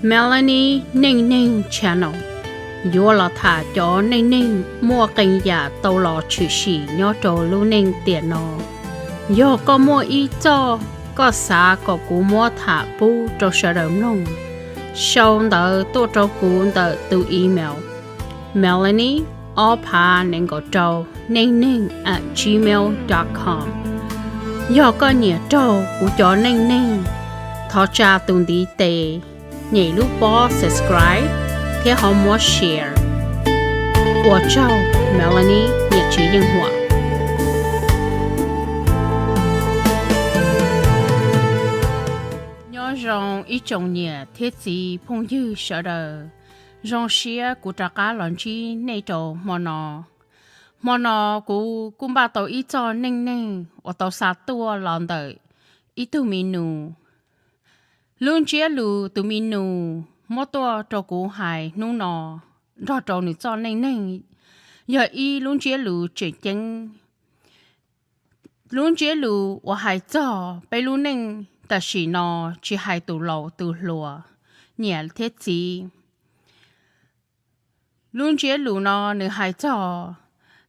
Melanie Neej Neeg Channel yuav los tham cov neej neeg muaj qee yam tau los tshwm sim nyob rau lub neej tiam no. Yog koj muaj ib txoj koj xav kom kuv muab tham pub rau sawv daws mloog, sau ntawv tuaj rau kuv ntawm tus email melanie ob phav nees nkaum rau neej neeg at gmail dot com. Yog koj nyiam raug kuv cov neej neeg, thov tsa tus ntiv tes, nyem lub pob subscribe thiab ho muab share. Ua tsaug, Melanie niam tsev yeej huam. Nyob zoo ib tsoom niam thiab txiv phooj ywg sawv daws, zoo siab kuv rov qab los ntsib nej rau hmo no. Hmo no kuv kuj npaj tau ib txoj neej neeg uas tau xa tuaj los ntawm ib tug mi nus. Lub ntsiab lus tus mi nus muab tuaj rau kuv hais hnub no nrog rau nws txoj neej neeg yog ib lub ntsiab lus tseem ceeb. Lub ntsiab lus uas hais txog peb lub neej tam sim no, tsis hais tus laus tus hluas, niam thiab txiv. Lub ntsiab lus no nws hais txog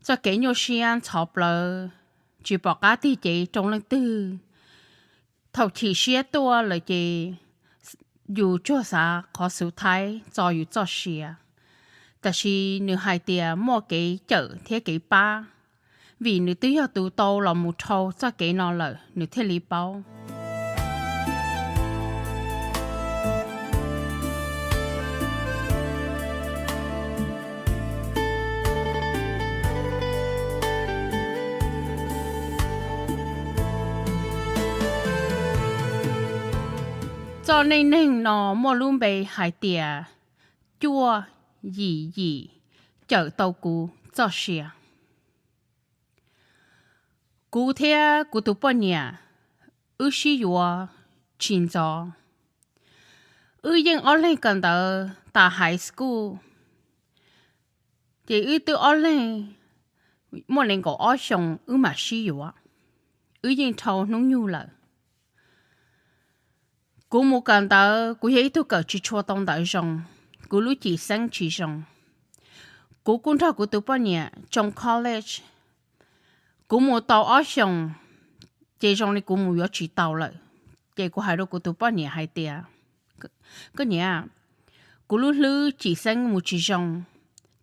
txoj kev nyuaj siab ntxhov plawv, tsis pom qab tig cev rau leej twg. Thaum chim siab tuaj lawm ces yus tsuas xav qhov xub thawj txo yus txoj sia. Tab sis nws hais tias muaj kev cawm thiab kev pab, vim nws twb yog tus tau los mus dhau txoj kev no lawm nws thiaj li paub. Txoj neej neeg no muaj lub npe hais tias cuaj yim yim cawm tau kuv txoj sia. Kuv thiab kuv tus poj niam, wb sib yuav tsis ntxov. Wb yeej ob leeg kawm ntawv tas high school, ces wb twb ob leeg muaj nees nkaum ob xyoos wb mam sib yuav. Wb yeej dhau hnub nyoog lawm. Kuv mus kawm ntawv, kuv yog ib tug kawm tsis tshua tau ntawv zoo, kuv lub cim xeeb tsis zoo. Kuv kuj nrog kuv tus poj niam tsoo college. Kuv mus tau ob xyoos, ces zoo li kuv mus yuav tsis tau lawm. Ces kuv hais rau kuv tus poj niam hais tias, koj niam, kuv lub hlwb cim xeeb mus tsis zoo,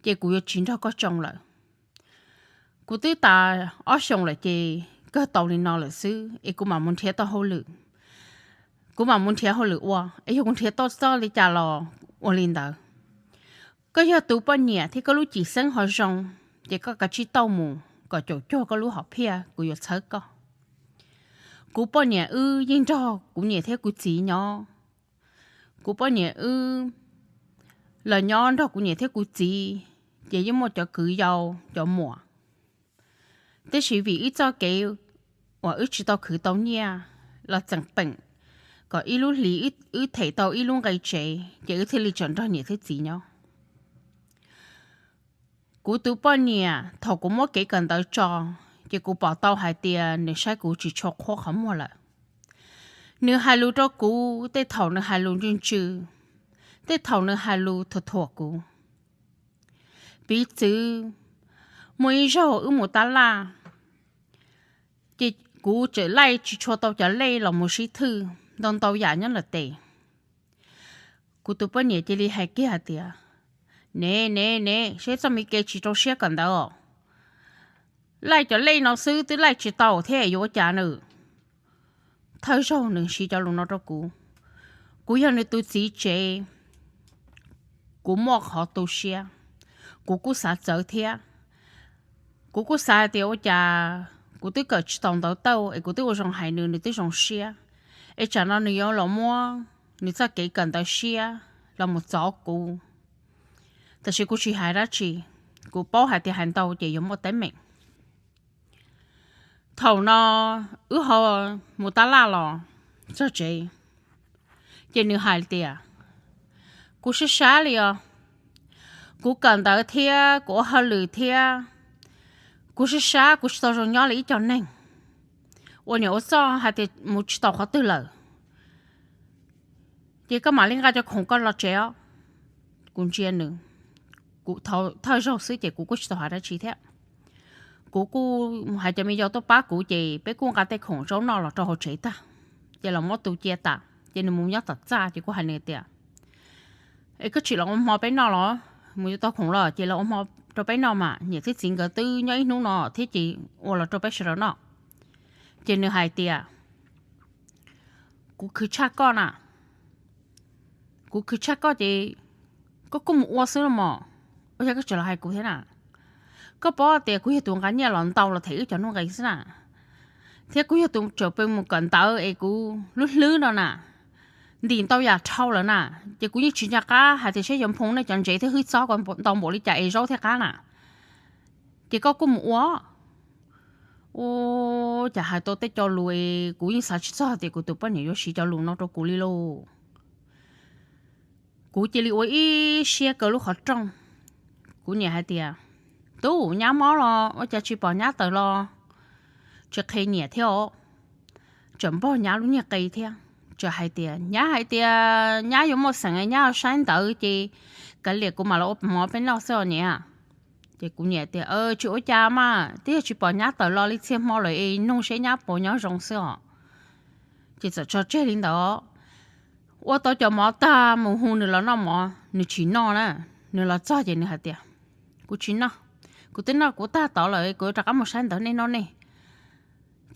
ces kuv yuav tsis nrog koj tsoo lawm. Kuv twb tas ob xyoos lawm ces kawg tau li no lawm xwb es kuv mam mus nrhiav tau hauj lwm. Kuv mam mus nrhiav hauj lwm ua, es yog kuv nrhiav tau txoj li cas los ua li ntawd. Koj yog tus poj niam thiab koj lub cim xeeb ho zoo, ces koj kav tsij tau mus kom caum cuag koj lub hom phiaj, kuv yuav txhawb koj. Kuv poj niam wb yeej nrog kuv niam thiab kuv txiv nyob. Kuv poj niam wb los nyob nrog kuv niam thiab kuv txiv, ces yeej muaj cov kwv yau cov muam. Tiam sis vim wb txoj kev uas wb tsis tau khwv tau nyiaj los txeem peem kom ib lub hlis wb them tau ib lub nqe tsev, ces wb thiaj li tseem nrog niam thiab txiv nyob. Kuv tus poj niam thaum kuv muab kev kawm ntawv tso, ces kuv pom tau hais tias nws saib kuv tsis tshua qhuab qhov muag lawm. Nws hais lus rau kuv, tej thaum nws hais lus ntsws ntsws, tej thaum nws hais lus thuam thuam kuv. Piv txwv, muaj ib zaug wb mus tab laj, ces kuv tseem laij tsis tshua tau cov lej los mus sib thwj ntau ntau yam nyob lawm tes. Kuv tus poj niam cia li hais kiag hais tias, ne ne ne, seb txoj me kev tsis rau siab kawm ntawv os. Laij cov lej no xwb twb laij tsis tau thiab yuav ua cas nws. Thawj zaug nws siv cov lus no rau kuv, kuv yog nws tus txiv tsev, kuv muaj qhov tu siab, kuv kuj xav txawv thiab. Kuv kuj xav hais tias ua cas kuv twb kawm tsis tau ntawv tau es kuv twb ua zoo hais nws, nws twb zoo siab, es tsam no nws yuav los muab nws txoj kev kawm ntawv siab los mus txov kuv. Tab sis kuv tsis hais dab tsi, kuv paub hais tias hais ntau ces yuav muaj teeb meem. Thaum no wb ho mus tab laj los txog tsev, ces nws hais tias, kuv sab sab li os, kuv kawm ntawv thiab kuv ua hauj lwm thiab, kuv sab sab, kuv tsis tau zoo nyob li ib co neeg, ua niam ua txoj hais tias mus tsis tau qhov twg lawm. Ces koj mam li nqa cov khoom koj los tsev os. Kuv ntsia nws, kuv thawj zaug xwb ces kuv kuj tsis tau hais dab tsi thiab. Kuv kuj hais cov me yau tuaj pab kuv ces peb kuj nqa tej khoom zaub noj los rau hauv tsev tag, ces los muab tu cia tas ces nws mus nyob tom txaj ces kuv hais nws tias, Es koj tsis los ua hmo peb noj los? Mus yuav tau khoom los ces los ua hmo rau peb noj mas, niam thiab txiv nkawd twb nyob ib hnub no thiab ces ua los rau peb sawv daws noj. Ces nws hais tias, Kuv khwv tshaj koj na. Kuv khwv tshaj koj ces koj kuj mus ua xwb los mas, ua cas koj tseem los hais kuv thiab na? Koj paub tias kuv yog tus nqa nyiaj los ntau los them wb cov nuj nqis xwb na, thiab kuv yog tus tseem pw mus kawm ntawv es kuv lub hlwb no na ntim ntau yam dhau lawm na, ces kuv yeej tsis nco qab hais tias saib yuav nphoo nej cov ntsev thiab hwj txob ko ntau npaum li cas es zaub thiaj qab na. Ces koj kuj mus ua. Ua cas hais tau tej cov lus es kuv yeej xav tsis txog tias kuv tus poj niam yuav siv cov lus no rau kuv li lauj. Kuv cia li ua ib siab kaw lub qhov rooj. Kuv niam hais tias, Tub, nyab mob los ua cas tsis pom nyab tawm los? Tsis qhia niam thiab os. Tseem npog nyab lub niag qe thiab, tseem hais tias, Nyab hais tias nyab yuav muaj xeem, nyab saib ntawv ces kav liam kuv mam los ua hmo peb noj xwb os niam. Ces kuv niam tias, Tsis ua cas mas, twb yog tsis pom nyab tawm los li txhia hmo lawm es nug seb nyab puas nyob zoo xwb os. Ces txawm tso tseg li ntawd. Ua tau cov mov tag mus hu nws los noj mov, nws tsis noj na. Nws los txog ces nws hais tias, Kuv tsis noj, kuv twb noj kuv tag tod lawm, kuv yuav rov qab mus saib ntawv, nej noj nej.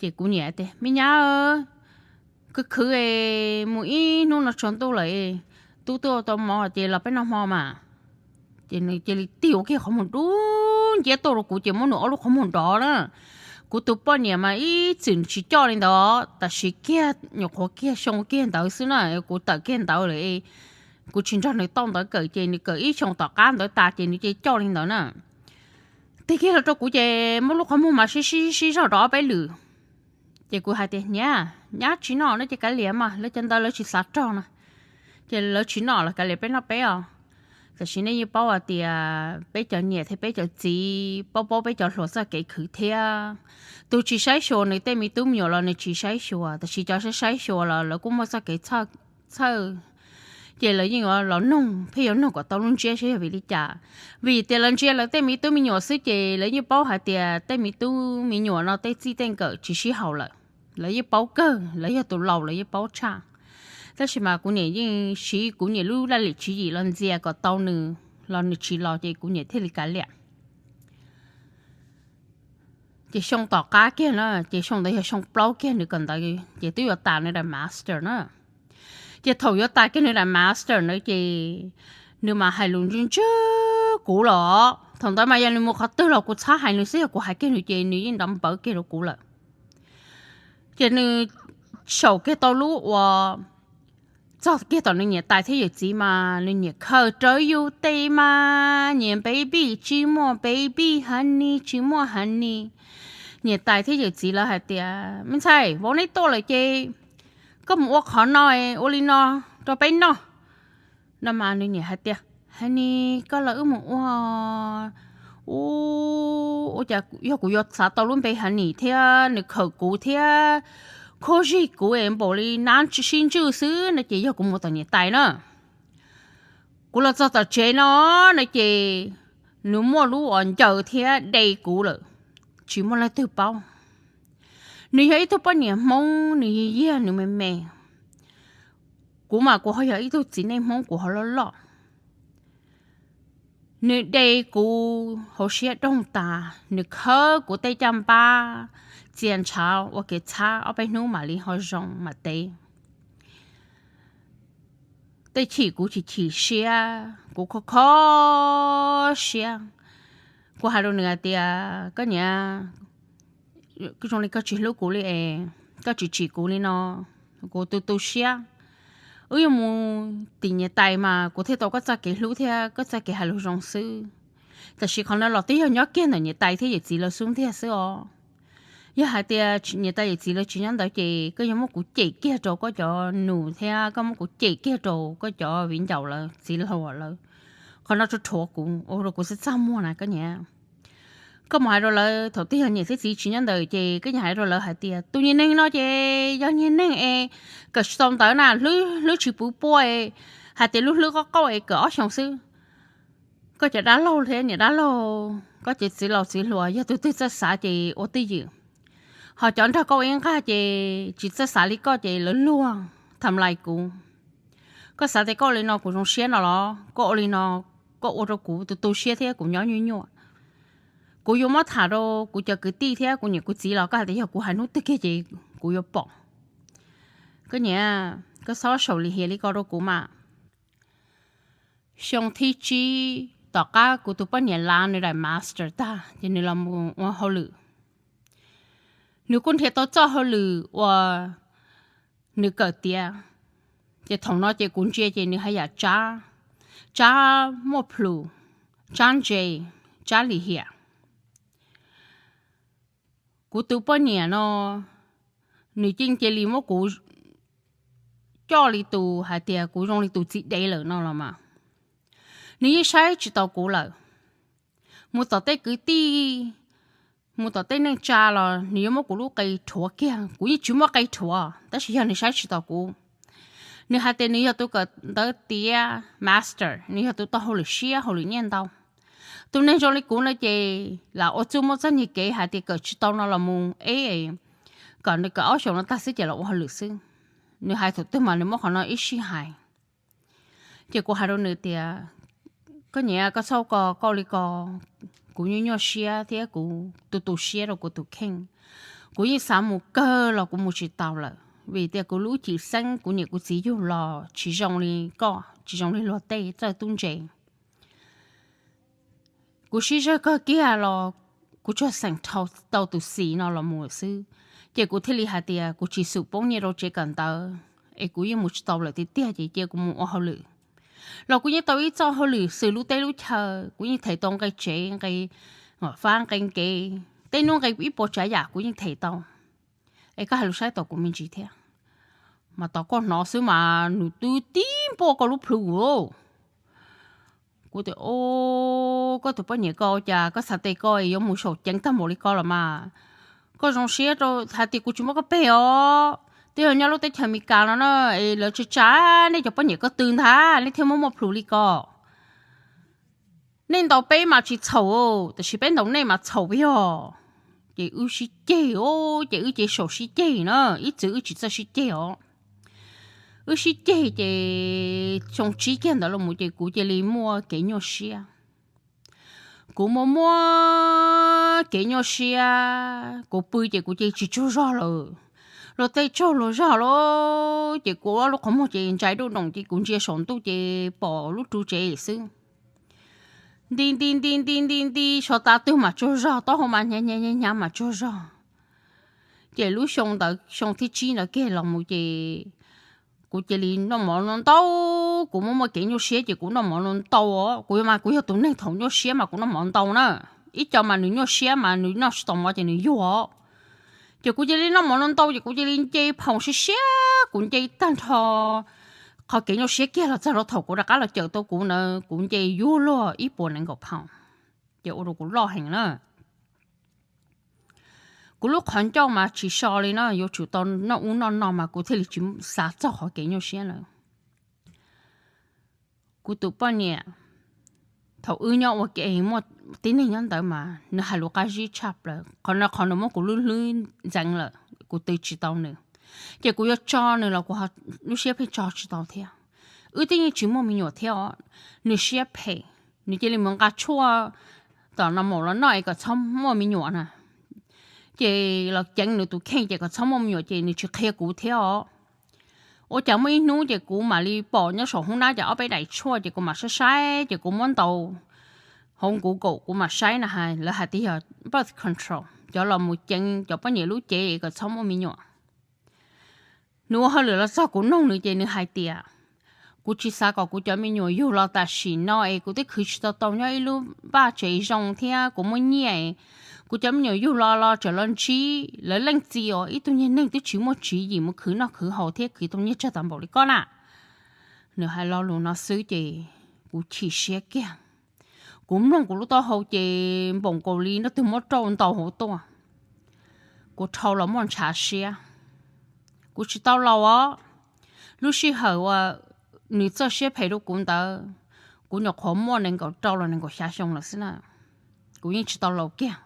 Ces kuv niam tias, Me nyab, khwv khwv es mus ib hnub no tsaus ntuj lawm, tub twb ua tau mov ces los peb noj hmo mas. Ces nws cia li tig ua kiag qhov muag dub nciab tuaj rau kuv ces muab nws ob lub qhov muag nrov na. Kuv tus poj niam mas ib txwm tsis coj li ntawd, tab sis kiag nyuam qhuav kiag xyoo kiag ntawd xwb na, kuv tawm kiag ntawd lawm, kuv tsis nrog nws tau ntawd kawm ces nws kawm ib xyoo tom qab ntawd tas ces nws cia li coj li ntawd na. Tig kiag los rau kuv ces muab lub qhov muag mas sib sib sib zog rau ob peb lwm. Ces kuv hais tias, Niam, nyab tsis noj no ces kav liam mas, lawv cov ntawd lawv tsis xav rog na. Ces lawv tsis noj los kav liam peb noj peb os. Tab sis nej yeej paub hais tias peb cov niam thiab peb cov txiv paub paub peb cov hluas txoj kev khwv thiab. Tus tsis saib xyuas nws tej me tub me nyuam los nws tsis saib xyuas, tab sis cov saib saib xyuas los lawv kuj muaj txoj kev txhawj. Ces lawv yeej yuav los nug, pheej yuav nug kom tau lub ntsiab saib yog vim li cas. Vim tias lawv ntsia lawv tej me tub me nyuam xwb ces lawv yeej paub hais tias tej me tub me nyuam no tej txij tej nkawm tsis sib haum lawm. Lawv yeej paub kawg, lawv yog tus laus lawv yeej paub tshaj. Tab sis mas kuv niam yeej siv kuv niam lub laj lim tswv yim los ntxias kom tau nws, los nws tsis los ces kuv niam thiaj li kav liam. Ces xyoo tom qab kiag na, ces xyoo ntawd yog xyoo plaub kiag nws kawm ntawv ces twb yuav tas nws daim master na. Ces thaum yuav tas kiag nws daim master ntawd ces nws mas hais lus ntswg ntswg kuv los. Thaum ntawd mas yog nws mus qhov twg los kuv txhob hais nws xwb, yog kuv hais kiag nws ces nws yeej nrov npawv kiag rau kuv lawm. Ces nws xyaum kiag tau lub uas txog kiag tom nws niam tais thiab yawm txiv mas nws niam khaws rawv yus tes mas nyias baby tsis muaj baby honey, tsis muaj honey. Niam tais thiab yawm txiv lawv hais tias, Me ntxhais, vauv neb tuaj lawm ces koj mus ua qhov no, ua li no rau peb noj. No mas nws niam hais tias, Honey, koj los wb mus ua. Ua cas yog kuv yuav xav tau lub npe honey thiab nws khawm kuv thiab khov zig kuv es npaum li nab sib ntswj xwb no ces yog kuv mus tom niam tais na. Kuv los txog tom tsev no no ces nws muaj lub uas ncaws thiab de kuv lawm, tsis muaj leej twg paub. Nws yog ib tug poj niam Hmoob, nws yog yag nws me me. Kuv mas kuv ho yog ib tug txiv neej Hmoob, kuv ho loj loj. Nws de kuv hauv siab doog tas, nws khawb kuv tej caj npab txia ntshav ua kev txhab ob peb hnub mam li ho zoo mam tev. Tej chim kuv chim chim siab, kuv kho kho siab. Kuv hais rau nws hais tias, Koj niam, zoo li koj tsis hlub kuv li es koj tsis tsim kuv li no, kuv tu tu siab. Wb yuav mus tim niam tais mas kuv thiaj tau koj txoj kev hlub thiab koj txoj kev hais lus zoo xwb. Tab sis qhov no los twb yog nyob kiag ntawm niam tais thiab yawm txiv lawv xub ntiag xwb os. Yog hais tias niam tais yawm txiv lawv tsis nyob ntawd ces koj yuav muab kuv cem kiag rau koj cov nus thiab koj muab kuv cem kiag rau koj cov viv ncaus lawv, txiv hluas lawv. Qhov no rhuav rhuav kuv ua rau kuv txaj txaj muag na koj niam. Koj mus hais rau lawv, thaum twg yog niam thiab txiv tsis nyob ntawm ces koj mus hais rau lawv hais tias tus niag neeg no ces yog niag neeg es kawm tsis tau ntawv na, hlwb hlwb tsis puv puab, hais tias lub hlwb qauj qauj es kawm ob xyoos xwb. Koj cov dab laug thiab niam dab laug, koj cov txiv laus txiv hluas yog tus twg txawj xav ces ua twj ywm, ho cov nrog koj ua ib nqag ces tsis txawj xav li koj ces lawv luag tham lais kuv. Koj xav tias koj ua li no kuv zoo siab no los? Koj ua li no, koj ua rau kuv tu tu siab thiab kuv nyob nyuaj nyuaj. Kuv yuav muab tham rau kuv cov kwv tij thiab kuv niam kuv txiv los koj hais tias yog kuv hais hnub twg kiag ces kuv yuav pom. Koj niam, koj txhob saum lim hiam li ko rau kuv mas. Xyoo thib tsib tom qab kuv tus poj niam lav nws daim master tag ces nws los mus ua hauj lwm. Nws kuj nrhiav tau txoj hauj lwm uas nws kawm tiav, ces thaum no ces kuv ntsia ces nws haj yam tsab, tsab muaj plhus, tsab ntse, tsab lim hiam. Kuv tus poj niam no, nws yeej cia li muab kuv coj li tus hais tias kuv zoo li tus txiv dev lawm no los mas. Nws yeej saib tsis taus kuv lawm. Mus tom tej kwv tij, mus tom tej neej tsa los nws yuav muab kuv lub qe rhuav kiag, kuv yeej tsis muaj qe rhuav tab sis yog nws saib tsis taus kuv. Nws hais tias nws yog tus kawm ntawv tiav master, nws yog tus tau hauj lwm siab hauj lwm nyiaj ntau. Tus neeg zoo li kuv no ces lam ua txuj muaj txoj niag kev hais tias kawm tsis tau no los mus eb, kom nws kawm ob xyoos no tag xwb ces los ua hauj lwm xwb. Nws hais thaum twg mas nws muab qhov no ib sij hais. Ces kuv hais rau nws tias, koj niam, koj txhob ua ko, koj ua li ko kuv nyuaj nyuaj siab thiab kuv tu tu siab rau kuv tus kheej. Kuv yeej xav mus kawg los kuv mus tsis tau lawm vim tias kuv lub cim xeeb kuv niam kuv txiv yug los tsis zoo li koj, tsis zoo li luag tej txawj tub ntse. Kuv sib zawg kawg kiag los kuv tsuas xeem dhau tau tus xis no los mus xwb. Ces kuv thiaj li hais tias kuv tsis xum poob nyiaj rau tsev kawm ntawv es kuv yeej mus tsis tau lawm tiag tiag ces cia kuv mus ua hauj lwm. Los kuv yeej tau ib txoj hauj lwm xws lub teb lub chaw, kuv yeej them tau nqe tsev, nqe fab, nqe kev, tej hnub nqe ib puas tsav yam kuv yeej them tau. Es koj hais lus saib tau kuv me ntsis thiab. Mas tos koj hnov xwb mas nws twb tib npuaj koj lub plhu. Kuv tias, koj tus poj niam ko, cas koj xav tes koj yuav mus saum ceev tag npaum li ko los mas. Koj zoo siab rau hais tias kuv tsis muab koj peg os. Twb yog nyob lub teb chaws Amelikas no na, es lawv tsa tsa nej cov poj niam ko tw ntag nej thiaj muaj muaj plhu li ko. Nej ntaus peb mas tsis txhaum, tab sis peb ntaus nej mas txhaum yog. Ces wb sib ceg, ces wb ces saum sib ceg na, ib txwm wb tsis txawj sib ceg os. Wb sib ceg ces xyoo tsib kiag ntawd los mus ces kuv cia li muaj kev nyuaj siab. Kuv muaj muaj kev nyuaj siab, kuv pw ces kuv cia li tsis tsaug zog lawm. Luag tej tsaug luag zog lawm ces kuv ob lub qhov muag ces ntsais duj doom ces kuv ntsia saum ntuj ces pom lub ru tsev xwb. Nti nti nti nti nti nti, sov tav twg mas tsaug zog, taub hau mas hnyav hnyav hnyav mas tsaug zog. Ces lub xyoo ntawd, xyoo thib tsib ntawd kiag los mus ces kuv cia li noj mov noj ntau. Kuv muaj muaj kev nyuaj siab ces kuv noj mov noj ntau os. Kuv mas kuv yog tus neeg thaum nyuaj siab mas kuv noj mov ntau na. Ib co mas nws nyuaj siab mas nws noj tsis tau mov ces nws yuag. Ces kuv cia li noj mov noj ntau ces kuv cia li nce phoom siab siab, kuv nce tag nrho qhov kev nyuaj siab kiag los txog rau thaum kuv rov qab los cawm tau kuv na, kuv nce yuag luag ib puas nees nkaum phoom. Ces ua rau kuv loj heev na. Kuv lub qhov ncauj mas tsis so li no, yuav tsum tau noj ub noj no mas kuv thiaj li tsis xav txog qhov kev nyuaj siab lawm. Kuv tus poj niam, thaum wb nyob ua ke muaj tib neeg nyob ntawd mas nws hais lus qab zib tshaj plaws, qhov no qhov nws muab kuv lub hlwb ntxeev lawm, kuv tw tsis tau nws. Ces kuv yuav tso nws los kuv lub siab pheej tso tsis tau thiab. Wb twb yeej tsis muaj me nyuam thiab os, nws siab phem, nws cia li mus nqa tshuaj tom no maum los noj es kom txhob muaj me nyuam na. Ces los ceev nws tus kheej ces kom txhob muaj me nyuam ces nws tsis qhia kuv thiab os. Ua cas muaj ib hnub ces kuv mam li pom nyob saum hoob nab ces ob peb daim tshuaj ces kuv mam saib saib ces kuv muab ntaus hauv Google kuv mam saib na, lawv hais tias yog birth control, cov los mus ceev cov poj niam lub cev kom txhob muaj me nyuam. Nws ua hauj lwm los txog kuv noog nws ces nws hais tias, kuv tsis xav kom kuv cov me nyuam yug los tam sim no es kuv twb khwv tsis tau tau nyob ib lub vaj tsev zoo thiab kuv muaj nyiaj, kuv cov me nyuam yug los los tseem los ntsib lawv leej txiv os, ib tug niag neeg twb tsis muaj tswv yim mus khwv noj khwv haus thiab khwv tau nyiaj tsawg tag npaum li koj na. Nws hais lo lus no xwb ces kuv chim siab kiag. Kuv mloog kuv lub taub hau ces npaum nkaus li leej twg muab roj ntaus hauv tuaj. Kuv dhau los muaj ntshav siab. Kuv tsis tau laus os. Lub sij hawm uas nws txoj siab phem rau kuv ntawd, kuv nyuam qhuav muaj nees nkaum rau los nees nkaum xya xyoo lawm xwb na. Kuv yeej tsis tau laus kiag.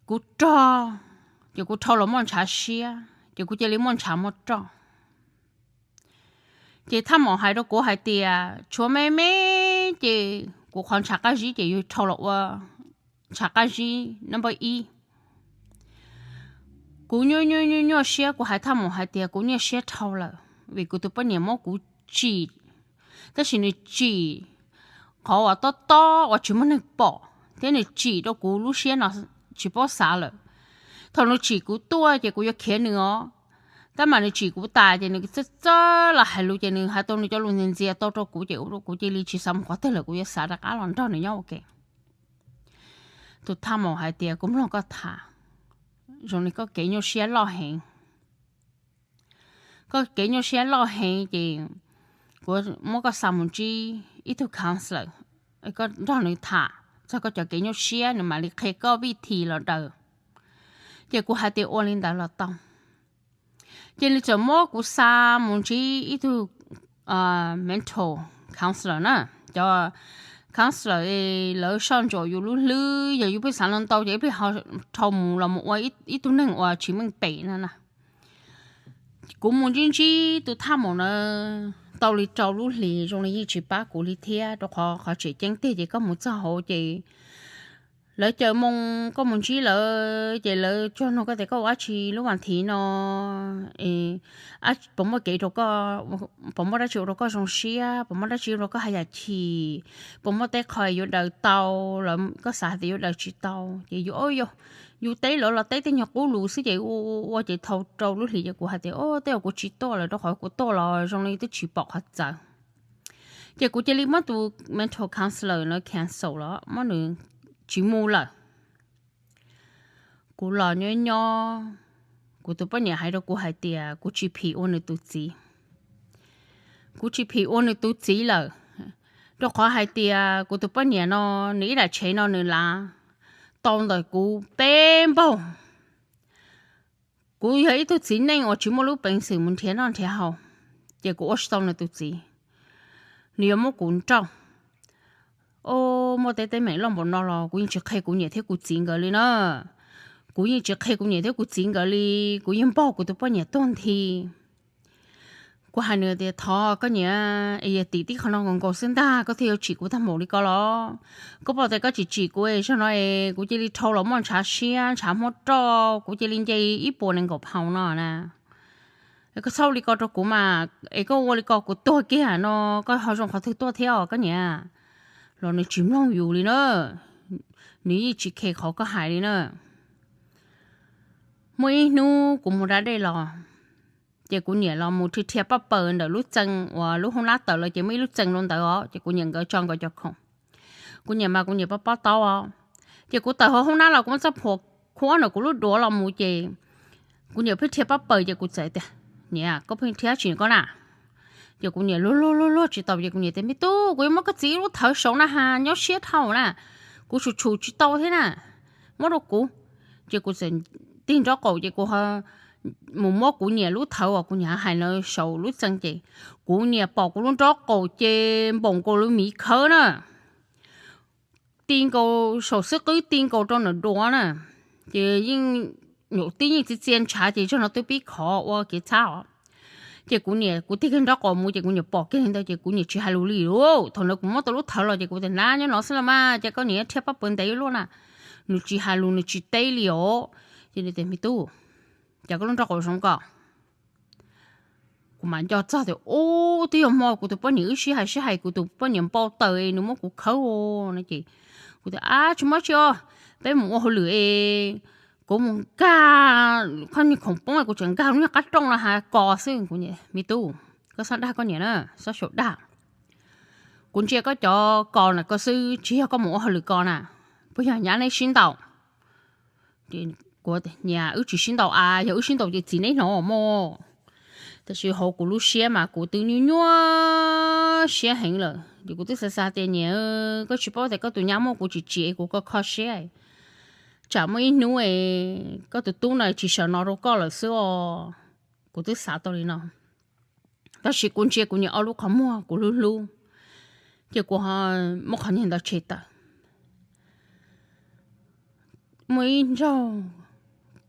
Kuv rog, ces kuv dhau los muaj ntshav siab, ces kuv cia li muaj ntshav muaj roj. Ces thaj maum hais rau kuv hais tias tshuav me me, ces kuv qhov ntshav qab zib ces yus dhau los ua ntshav qab zib number ib. Kuv nyuaj nyuaj nyuaj nyuaj siab, kuv hais thaj maum hais tias kuv nyuaj siab dhau lawm, vim kuv tus poj niam muab kuv tsim, tab sis nws tsim qhov uas tob tob uas tsis muaj neeg pom, thiab nws tsim rau kuv lub siab no tsis paub xav lawm. Thaum nws tsim kuv tuaj ces kuv yuav khiav nws os, tab mas nws tsim kuv tas ces nws txawj txawj los hais lus ces nws hais tau nws cov lus ntxias ntxias tau rau kuv ces ua rau kuv cia li tsis xav mus qhov twg lawm, kuv yuav xav rov qab los nrog nws nyob ua ke. Tus thaj maum hais tias kuv mloog koj tham, zoo li koj kev nyuaj siab loj heev. Koj kev nyuaj siab loj heev ces kuv muab koj xa mus ntsib ib tug counselor, koj nrog nws tham txog koj cov kev nyuaj siab, nws mam li qhia koj vij this los daws, ces kuv hais tias ua li ntawd los tau. Ces nws txawm muab kuv xa mus ntsib ib tug mental counselor na. Cov counselor lawv soj ntsuam yus lub hlwb, yog yus pheej xav ntau ntau ces ib pliag ho dhau mus los mus ua ib tug neeg uas tsis meej pem no na. Kuv mus ntsib ntsib tus thaj maum na tau li rau lub hlis zoo li yeej tsis pab kuv li thiab, rau qhov qhov tseem ceeb tiag ces koj mus txog hauv ces lawv caw moo koj mus ntsib lawv ces lawv tsuas nug koj tias koj ua dab tsi lub vas thiv no, puas muaj kev rau koj, puas muaj dab tsi ua rau koj zoo siab, puas muaj dab tsi ua rau koj haj yam chim, puas muaj tej qho yuav daws tau los koj xav hais tias yuav daws tsis tau ces yus teb lawv los teb tej nyuag qub lus xwb ces ua ua ces dhau rau lub hlis ces kuv hais tias o tej uas kuv tsis tuaj lawm rau qhov kuv tuaj los zoo li twb tsis pom qhov txawv. Ces kuv cia li muab tus mental counselor no cancel los muab nws tsis mus lawm. Kuv los nyob nyob, kuv tus poj niam hais rau kuv hais tias kuv tsis phim ua nws tus txiv. Kuv tsis phim ua nws tus txiv lawm, rau qhov hais tias kuv tus poj niam no nws ib daim tsheb no nws lav tau ntawm kuv peb npaug. Kuv yog ib tug txiv neej uas tsis muaj lub peev xwm mus nrhiav noj nrhiav haus, ces kuv ua tsis tau nws tus txiv, nws yuav muab kuv nrauj. O, muaj tej teeb meem loj npaum no los kuv yeej tsis qhia kuv niam thiab kuv txiv nkawd li na. Kuv yeej tsis qhia kuv niam thiab kuv txiv nkawd li, kuv yeej npaug kuv tus poj niam tuag nthi. Kuv hais nws tias thov koj niam, es yog tim tib qho no nkaus nkaus xwb ntag koj thiaj yuav tsim kuv tag npaum li ko los? Koj pom tias koj tsis tsim kuv es zaum no es kuv cia li dhau los muaj ntshav siab ntshav muab roj, kuv cia li nce ib puas nees nkaum pound no na. Koj txhob ua li ko rau kuv mas, es koj ua li ko kuv tuag kiag no, koj ho zoo qhov twg tuaj thiab os koj niam? Los nws tsis mloog yus li na, nws yeej tsis khe qhov koj hais li na. Muaj ib hnub kuv mus da dej los, ces kuv niam los mus rhia rhia paj paws ntawm lub txee uas lub hoob nab tawm los ces muaj ib lub txee rau ntawd os, ces kuv niam nkawd tso nkawd cov khoom. Kuv niam mas kuv niam pob pob taub os. Ces kuv tawm hauv hoob nab los kuv muab txoj phuam khuab ntawm kuv lub duav los mus ces kuv niam pheej rhia paj paws ces kuv txawm tias, niam, koj pheej rhia dab tsi koj na? Ces kuv niam luag luag luag luag tsis tau ces kuv niam tias me tub, kuv yuav muab koj txiv lub thawv saud na has, nyob siab dhau na, kuv tshum tshum tsis tau thiab na, muab rau kuv. Ces kuv txawm tig nraub qaum ces kuv mus muab kuv niam lub thawv uas kuv niam hais na saud lub txee ces kuv niam pom kuv lub nraub qaum ces npaum nkaus li miv khawb na, ti nkaus saum xwb qwb ti nkaus rau ntawm duav na, ces yeej nyuam tib yeej txiv txia ntshav ces zaum no twb pib khov ua kev txhab os. Ces kuv niam kuv tig kiag nraub qaum mus ces kuv niam pom kiag li ntawd ces kuv niam tsis hais lus li lauj. Thaum ntawd kuv muab tau lub thawv los ces kuv tias na nyob no xwb los mas, cas koj niam thiaj pab pawv ntev ua luaj na? Nws tsis hais lus nws tsis teb li os. Ces nws tias me tub, cas koj lub nraub qaum zoo ko? Kuv mam nco txog tias ub twb yog hmo kuv tus poj niam wb sib hais sib hais kuv tus poj niam npau taws es nws muab kuv khawb no ces kuv tias ab tsis muaj tsi os, peb mus ua hauj lwm es kuv mus nkag, koj niag khoom poob kuv tseem nkag lub niag qab rooj no has kos xwb. Me tub, koj txhob dag koj niam na, txhob xyaum dag. Kuv ntsia koj cov kos na koj xwb tsis yog koj mus ua hauj lwm kos na, puas yog nyab neb sib ntaus? Kuv tias niam wb tsis sib ntaus a, yog wb sib ntaus ces txiv neb hnov mog. Tab sis hauv kuv lub siab mas kuv twb nyuaj nyuaj siab heev lawm, Ces kuv twb xav xav tias, Niam, koj tsis paub tias koj tus nyab muab kuv tsim tsiv kuv kho kho siab, tsam muaj ib hnub koj tus tub no tsis sawv no rau koj lawm xwb os. Kuv twb xav tau li no, tab sis kuv ntsia kuv niam ob lub qhov muag kuv hlub hlub, ces kuv muab qhov niag ntawd tshem tawm. Muaj ib zaug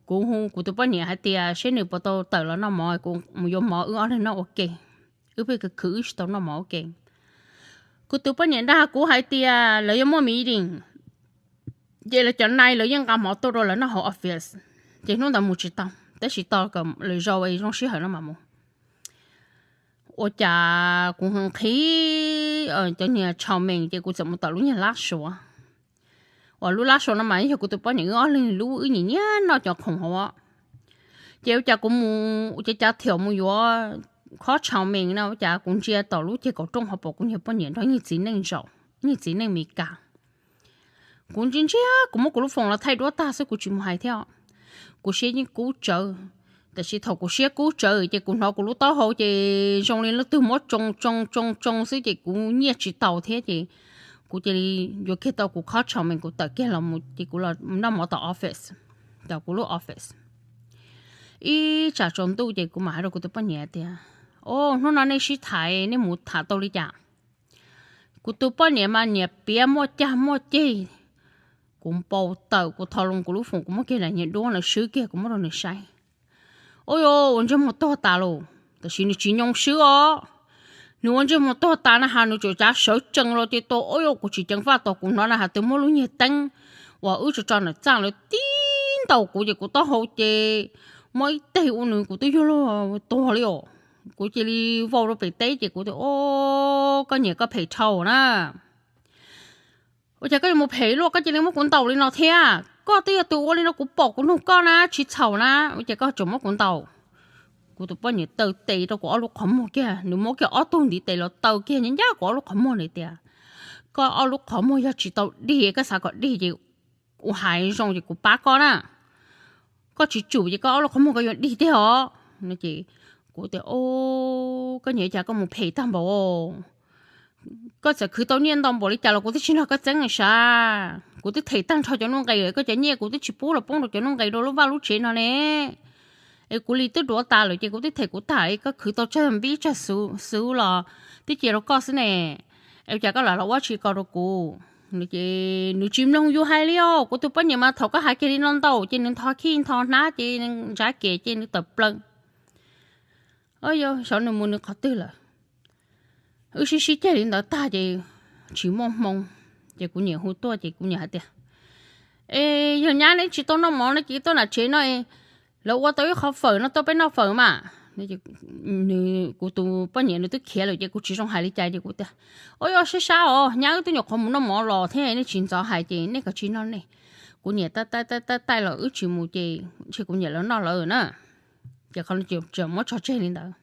kuv hu kuv tus poj niam hais tias seb nws puas tau tawm los noj mov, kuv mus yuav mov wb ob leeg noj ua ke, wb pheej khwv khwv wb tsis tau noj mov ua ke. Kuv tus poj niam nrog kuv hais tias lawv yuav muaj meeting, ces lawv cov nai lawv yeej nqa mov tuaj rau lawv noj hauv office, ces hnub ntawd mus tsis tau, tab sis tos kom lwm zaus zoo sij hawm no mam mus. Ua cas kuv nqhis cov niag chow mein ces kuv txawm mus tawm lub niag lab suav, uas lub lab suav no mas yog kuv tus poj niam wb ob leeg lub wb nyiam nyiam noj cov khoom hauv. Ces ua cas kuv mus ua cav cav thiam mus yuav khob chow mein no ua cas kuv ntsia tom lub ceg kaum rooj ho pom kuv niag poj niam nrog niag txiv neej zaum, niag txiv neej Mes Kas. Kuv ntsia ntsia kuv muab kuv lub foos los thaij duab tag xwb kuv tsis mus hais thiab. Kuv siab yeej kub tsawv, tab sis thaum kuv siab kub tsawv ces kuv hnov kuv lub taub hau ces zoo li leej twg muab tsoo tsoo tsoo tsoo xwb ces kuv nyiaj tsis tau thiab ces kuv cia li yuav kiag tau kuv khob chow mein kuv tawm kiag los mus ces kuv los noj mov tom office, tom kuv lub office. Ib tsam tsaus ntuj ces kuv mam hais rau kuv tus poj niam tias, O, hnub no nej sib tham nej mus tham tau li cas? Kuv tus poj niam mas niam piav muaj cag muaj ceg, kuv npau taws kuv tho loo kuv lub foos kuv muab kiag daim niag duab na swb kiag kuv muab rau nws saib. Ua ntsej muag tuag tas lauj, tab sis nws tsis nyoo swb os. Nws ua ntsej muag tuag tas na has nws tsuas cav sawv tsees los ces tau, ua kuv tsis ceev faj tos kuv hnov na has twb muab lub niag teeb uas wb tso tso ntawm txaj lawv tib ntaus kuv ces kuv taub hau ces muaj ib teg ua nws kuv twb yuag luag tuag li os. Kuv cia li vau rau pem teb ces kuv tias, O, koj niam koj phem dhau na. Ua cas koj yuav mus phem luaj koj cia li muab kuv ntaus li no thiab? Koj twb yog tus ua li no kuv pom kuv nug koj na tsis txhaum na, ua cas koj tseem muab kuv ntaus? Kuv tus poj niam taw tes rau kuv ob lub qhov muag kiag, nws muab kiag ob tug ntiv tes los taw kiag ncaj ncaj kuv ob lub qhov muag na tias, Koj ob lub qhov muag yog tsis tau dig, koj xav kom dig ces kuv hais zoo ces kuv pab koj na. Koj tsis tsum ces koj ob lub qhov muag koj yuav dig tiag os. Ces kuv tias, O, koj niam, cas koj mus phem tag npaum. Koj txawm khwv tau nyiaj ntau npaum li cas los kuv twb tsis nrog koj txeeb sav. Kuv twb them tag nrho cov nuj nqes, koj cov nyiaj kuv twb tsis pub los poob rau cov nuj nqes rau lub vaj lub tsev no ne. Es kuv li twb duav tas lawm ces kuv twb them kuv tag, koj khwv tau tsawg npib tsawg xwb los twb cia rau koj xwb ne. Es cas koj lam los ua tsi ko rau kuv? Ces nws tsis mloog yus hais li os. Kuv tus poj niam mas thaum koj hais kiag li no ntau ces nws ntho khij ntho hnab ces ntsab kev ces nws tawm plaws. Xyov nws mus nws qhov twg lawm. Wb sib sib ceg li ntawd tag ces tsis muaj hmoo, ces kuv niam hu tuaj ces kuv niam hais tias, Es yog nyab neb tsis tau noj mov no ces tuaj nram tsev no, lawv ua tau ib qho fawm no tuaj peb noj fawm mas. Kuv tus poj niam nws twb khiav lawm ces kuv tsis zoo hais li cas ces kuv tias, Ua yog sab sab os, nyab wb twb nyuam qhuav mus noj mov los thiab nej tsis ntxov hais ces nej kav tsij noj nej. Kuv niam taij taij taij los wb tsis mus ces ntshe kuv niam lawv noj lawv na. Ces qhov no tseem muab tso tseg li ntawd.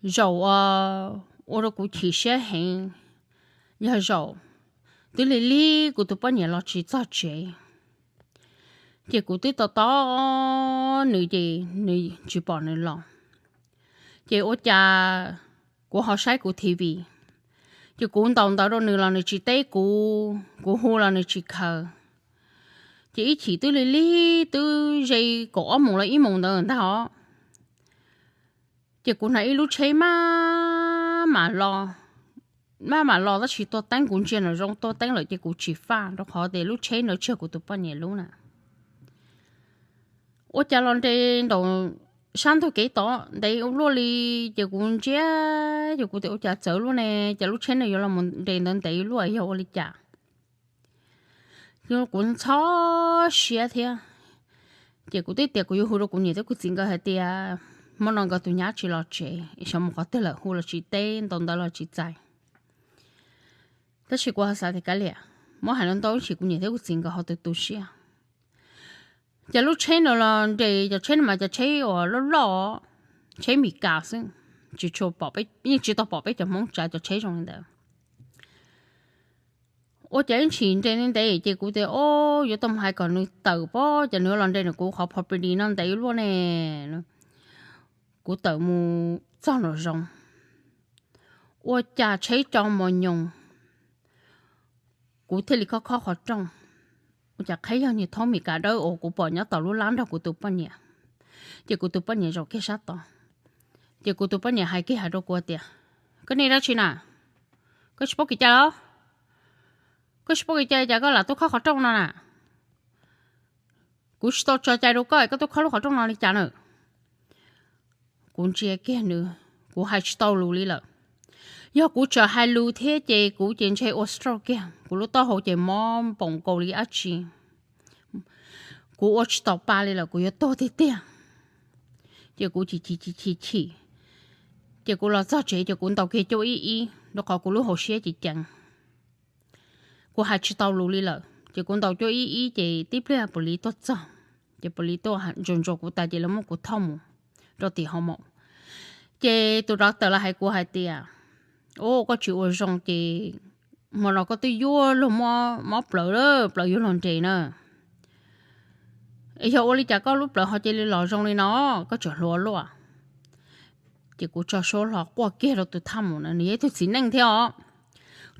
Zaum ua rau kuv chim siab heev, yog zaum twb lig lig kuv tus poj niam los tsis txog tsev, ces kuv twb tos tos nws ces nws tsis pom nws los. Ces ua cas kuv ho saib kuv T V, ces kuv ntaus ntawv rau nws los nws tsis teb kuv, kuv hu los nws tsis khaws. Ces ib chim twb lig lig twb ze kaum ob moos los ib moos ntawd ntag os. Ces kuv hnav ib lub tsheb maj mam los, maj mam los tab sis tua teeb kuv ntsia nram zoo tua teeb lawm ces kuv tsis faj rau qhov tias lub tsheb no tsis yog kuv tus poj niam lub na. Ua cas los nres nraum sab ntug kev tod ntev ua luaj li, ces kuv ntsia, ces kuv tias ua cas txawv luaj ne, ces lub tsheb no yuav los nres ntawd ntev luaj yog ua li cas. Kuv ntxhov siab thiab, ces kuv twb tias kuv yuav hu rau kuv niam thiab kuv txiv nkawd hais tias hmo no nkawd tus nyab tsis los tsev, xyov mus qhov twg lawm, hu los tsis teb, ntaus ntawv los tsis txais. Tab sis kuv ho xav tias kav liam, muab hais los ntau ib chim kuv niam thiab kuv txiv nkawd ho tu tu siab. Ces lub tsheb no los nres, cov tsheb no mas cov tsheb uas loj loj, tsheb Mis Kas xwb, tsis tshua pom, yeej tsis tau pom peb cov Hmoob tsav cov tsheb zoo li ntawd. Ua cas ib chim nres ntev ntev ces kuv tias o, yuav tau mus hais kom nws tawm pob, ces nws los nres nws kuv qhov property no ntev luaj ne. Kuv tawm mus txog nraum zoov, Ua cas tsheb co mos nyoos, kuv thiaj li khob khob qhov rooj. Ua cas qheb yog niag thaub Mis Kas dawb uas kuv pom nyob tom lub lab nrog kuv tus poj niam, ces kuv tus poj niam zaum kiag sab tod. Ces kuv tus poj niam hais kiag hais rau kuv tias, Koj niaj dab tsi na? Koj tsis paub kev cai los? Koj tsis paub kev cai cas koj lam tuaj khob qhov rooj no na? Kuv tsis tau tso cai rau koj, koj tuaj khob lub qhov rooj no li cas na? Kuv ntsia kiag nws, kuv hais tsis tau lus li lawm. Yog kuv tseem hais lus thiab ces kuv ces ntshe ua stroke kiag, kuv lub taub hau ces mob npoos nkaus li dab tsi. Kuv ua tsis tau pa li lawm, kuv yuav tuag tiag tiag. Ces kuv chim chim chim chim chim, ces kuv los txog tsev ces kuv ntaus kiag cuaj ib ib, rau qhov kuv lub hauv siab ces ceev. Kuv hais tsis tau lus li lawm, ces kuv ntaus cuaj ib ib ces tib pliag police tuaj txog. Ces police tuaj ntsuas ntsuas kuv tas ces lawv muab kuv thauj mus rau tim hoo maum. Ces tus doctor los hais kuv hais tias, Ua koj tsis ua zoo ces hmo no koj twb yuav luag mob plawv, plawv yuav luag nres na. Es yog ua li cas koj lub plawv ho cia li los zoo li no, koj tseem hluas luaj? Ces kuv tso suab hlo quaj kiag rau tus thaj maum na, nws yog ib tug txiv neej thiab os.